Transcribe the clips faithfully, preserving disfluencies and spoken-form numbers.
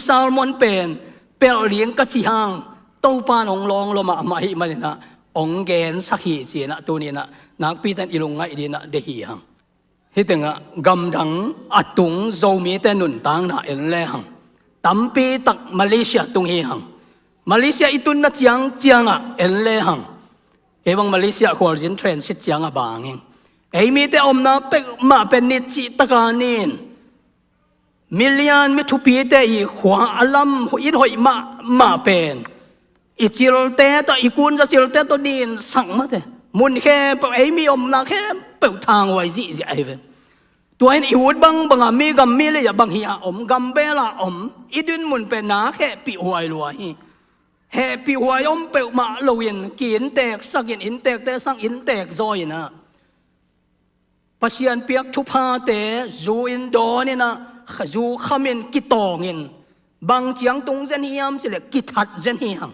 Sermon pen pelh ding ka cih hang, Topa in hong lawnglawh mahmah ahih manin ah hong gensak hi ci-in ah tuni-in ah nakpi takin i lungngaih dingin ah deih hi hang. Hih tengah gamdang a tung Zomite nuntakna en lehang, tampi tak Malaysia tung hi hang. Malaysia i tunna ciangciangah en lehang, kei bang Malaysia khualzin transit ciangah bang ing. Ei mite omna peuhmah pen ni cihtak a ni-in, milian mi thupite i khua a lam in hoih mahmah pen i cilte tawh, i kunza cilte tawh ni-in sang mate. Mun khempeuh, ei mi omna khempeuh thanghuai zihziah ahi ve. Tua in i ut bangbang a, mi gam mi lei ah bang hi a om, gambel a om, i dinmun pen na hehpih huai lua hi. Hehpih huai om peuhmah loin ki-innteeksak in, innteekte sang innteek zaw in ah, Pasian piak thuphate zu in dawn in ah, zu kham in kitawng in, bang ciang tung zen hiam cih leh kithat zen hi hang.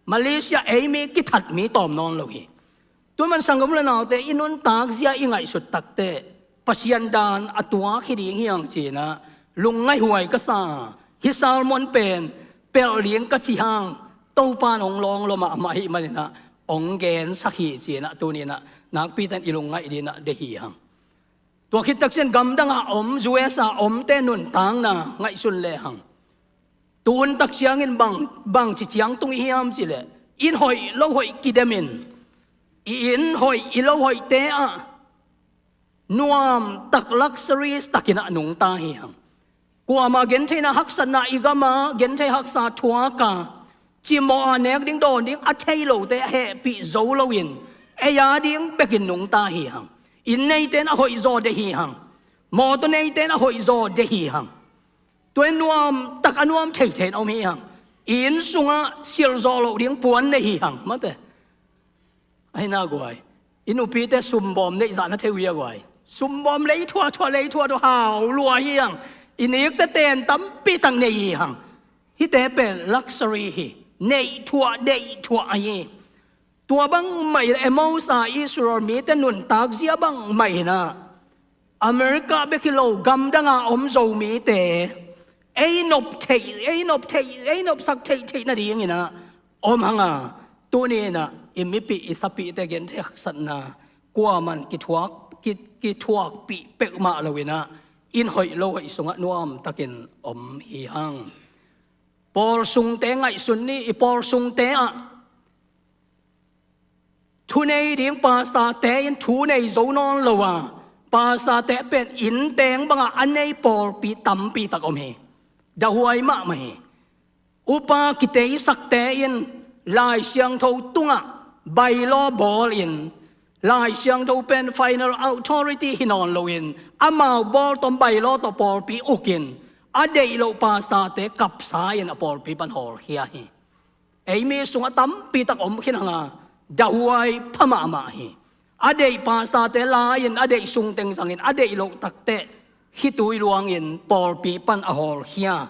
Malaysia ei mi kithat mi tawm nawn lo hi. Tua man sanggam le naute, i nuntak zia i ngaihsut takteh Pasian daan a tuak hi ding hi hang ci-in ah lungngaih huai ka sa. Hih sermon pen pelh ding ka cih hang, Topa in hong lawnglawh mahmah ahih manin ah hong gensak hi ci-in ah tuni-in ah nakpi takin i lungngaih dingin ah deih hi hang. Tua khit tak ciang gamdang a om, U S A omte nuntakna ngaihsun lehang, tu hun tak ciangin bang, bangci ciang tung i hiam cih leh, inn hoih lo hoih kidem in, i inn hoih, i lo hoihte ah nuam tak, luxuries takin ah nungta hi hang. Kuamah gentheihna haksatna, i gam ah genthei haksa thuak a, cimawh a nek ding dawn ding a thei lote a hehpih zo loin, ei a ding bekin nungta hi hang. Inn neite in a hoih zaw deih hi hang. Mawtaw neite in a hoih zaw deih hi hang. Tua in nuam tak, a nuam theithei in om hi hang. I inn sungah silh zawh loh ding puan nei hi hang mate. Ahi na guai, i nupite sumbawm neih zah na thei uh hia guai? Sumbawm lei thuah thuah, lei thuah thuah, hau lua hi hang. I nikte ten tampi tak nei hi hang. Hihte pen luxury hi. Neih thuah, deih thuah ahi hi. Tua bangmah in Emmaus a Israel mite nuntak zia bangmah in ah, America bek hi lo, gamdang a om Zomite, ei nop theih, ei nop theih, ei nopsak theihtheih nadingin ah om hang a, tuni in ah i mipih, i sapihte genthei haksatna kuaman kithuak, ki, kithuakpih peuhmah loin ah, inn hoih lo hoih sungah nuam takin om hi hang. Pawl sungte ngaihsun ni, i pawl sungte ah thu nei ding pastorte in thu nei zo nawn lo a, pastorte pen inn teng bangah a nei pawlpi tampi tak om hi. Dahhuai mahmah hi. Upa kiteisakte in Lai Siangtho tungah bylaw bawl in, Lai Siangtho pen final authority hi nawn loin, amau bawl tawh bylaw tawh pawlpi uk in, a deih loh pastorte kapsa in a pawlpi pan hawlkhia hi. Ei mi sungah tampi tak om khin hang a, dahhuai pha mahmah hi. A deih pastorte la in, a deih sungteng zang in, a deih loh takteh khitui luang in pawlpi pan a hawlkhia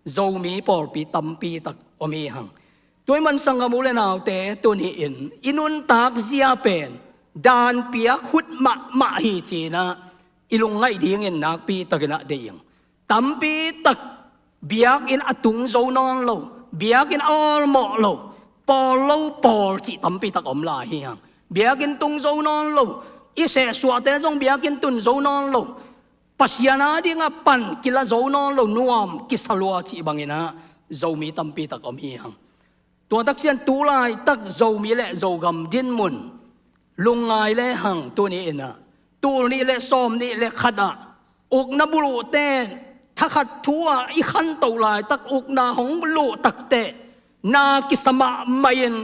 Zomi pawlpi tampi tak om hi hang. Tua ahih man sanggam u le naute, tuni in i nuntak zia pen daan piak hut mahmah hi ci-in ah i lungngaih dingin nakpi takin ah deih ing. Tampi tak biakinn a tung zo nawn lo, biakinn a awlmawh lo, pawl lo pawl cih tampi tak om lai hi hang. Biakinn tung zo nawn lo, i sehsuahte zong biakinn tun zo nawn lo, Pasian a dingah pan kila zo nawn lo, nuam kisa lua cih bangin ah Zomi tampi tak om hi hang. Tua tak ciang tu laitak Zomi le Zogam dinmun lungngai lehang, tuni in ah, tul nih le sawmnih le khat ah ukna buluhte thakhat thu ah i khantoh laitak, ukna hong luh takteh na kisa mahmah in,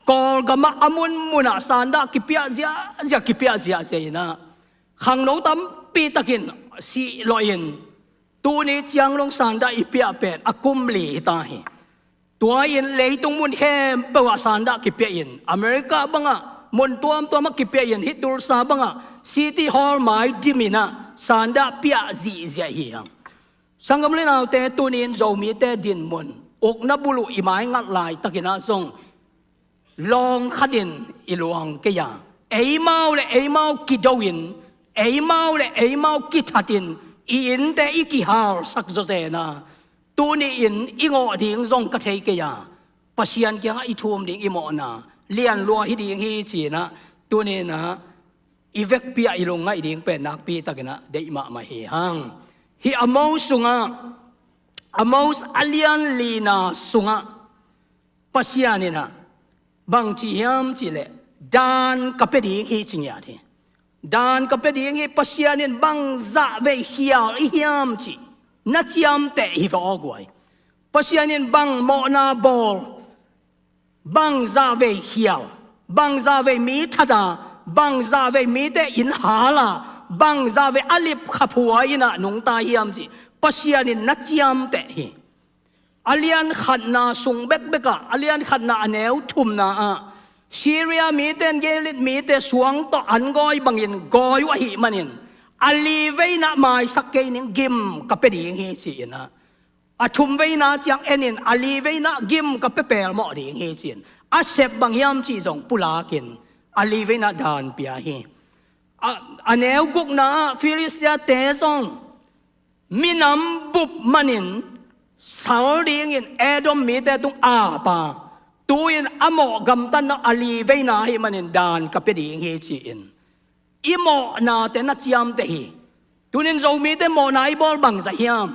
Kawlgam ah a munmun ah sandah kipiah ziahziah, kipiah ziahziah in ah, khangno tampi takin sih lawh in, tuni ciang dong sandah i piah pen a kum li hi ta hi. Tua in leitung mun khempeuh ah sandah kipiah in, America bangah mun tuamtuam ah kipiah in, hih Tulsa bangah City Hall mai dim in ah sandah piah zihziah hi hang. Sanggam le naute, tuni in Zomite dinmun, ukna buluh i mai ngat laitakin ah zong lawng khat in i luang kei a, eimau le eimau kido in, eimau le eimau kithat in, i innte i kihalsak zawzen a, Tuni-in i ngawh ding zong ka thei kei a, Pasian kiangah i thum ding i mawhna lianlua hi ding hi ci-in ah, tuni-in ah i vekpi-ah i lungngaih ding pen nakpi takin ah deih mahmah hi hang. Hih Amos sungah, Amos a lian lina sungah Pasian in ah bang ci hiam cih leh, daan ka pia ding hi ci ngiat hi. Daan ka pia ding hi. Pasian in bangzah vei khial i hiam cih na ciamteh hi ve aw guai. Pasian in bang mawhna bawl, bangzah vei khial, bangzah vei mi that a, bangzah vei mite inn hal a, bangzah vei a lip khaphuai in ah nungta hiam cih Pasian in na ciamteh hi. A lian khatna sung bekbek ah, a lian khatna a neu thumna ah, Syria mite in Gilead mite suang tawh an gawi bangin gawi uh ahih manin, a li veina maisak kei ning, gim ka pia ding hi ci-in ah, a thum veina ciang enin a li veina gim ka pia pelmawh ding hi ci-in a sep bang hiam cih zong pulakin a li veina daan pia hi. A, a neu gukna ah Philistia-te zong minam bup manin sal dingin Edom mite tung ap a, tu-in a mawh gamtatna a li veina ahih manin daan ka pia ding hi ci-in i mawhnate na ciamteh hi. Tunin Zomite mawhna i bawl bangzah hiam?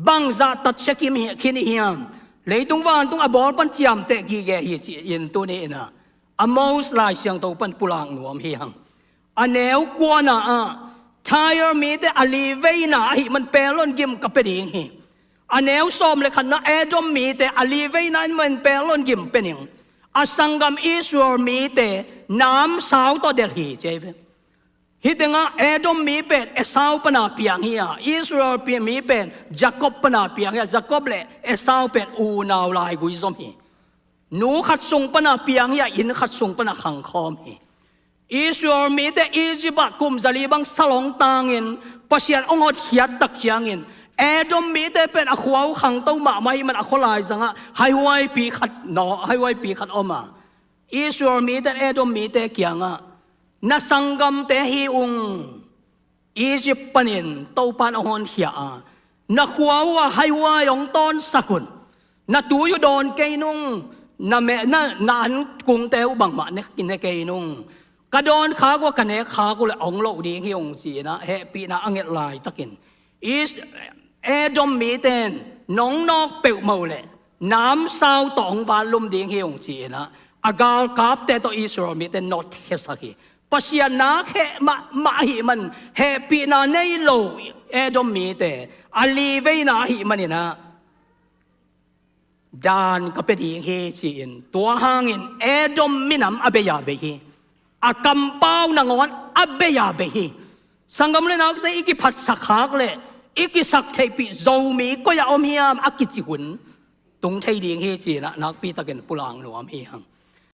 Bangzah tatsia kim hi, khin i hiam? Leitung vantung a bawl pan ciamteh gige hi ci-in tuni-in ah Amos Lai Siangtho pan pulak nuam hi hang. A neu kuana ah Tyre mite a li veina ahih man pelh loin gim ka pia ding hi. A neu sawm le khatna Edom mite a li veina ahih man pelh loin gim pia ning. A sanggam Israel mite namsau tawh delh hi ci hi ve. Hih tengah Edom mi pen Esau pana piang hi a, Israel pi-, mi pen Jacob pana piang hi a, Jacob le Esau pen unau laigui zom hi. Nu khat sung pana piang hi a, inn khat sung pana khangkhawm hi. Israel mite Egypt ah kum zali bang salong tangin Pasian hong hotkhiat tak ciangin, Edom mite pen a khua uh khangto mahmah ahih man a khualai zangah haihuaipi khat naw, haihuaipi khat om a, Israel mite in Edom mite kiangah, na sanggamte hi ung, Egypt panin Topa in hong honkhia a, na khua uh ah haihuai hong tawnsak un. Na tui uh dawn kei nung, na me-, na, na ankungte uh bangmah ne, ne kei nung. Ka dawn khak uh ah ka nek khak uh leh hong loh ding hi ung ci-in ah hehpihna a nget laitakin, Is-, Edom mite in nong nawk peuhmah uh leh namsau tawh hong vanlum ding hi ung ci-in ah a galkapte tawh Israel mite nawtkhiasak hi. Pasian nak heh mahmah ahih man hehpihna nei lo Edom mite a li veina ahih manin ah daan ka pia ding hi ci-in, tua hangin Edom minam a bei a bei hi. A kampau nangawn a bei a bei hi. Sanggam le naute i kiphatsak khak leh i kisak theihpih Zomi koi-ah om hiam a kici hun tung thei ding hi ci-in ah nakpi takin pulak nuam hi hang.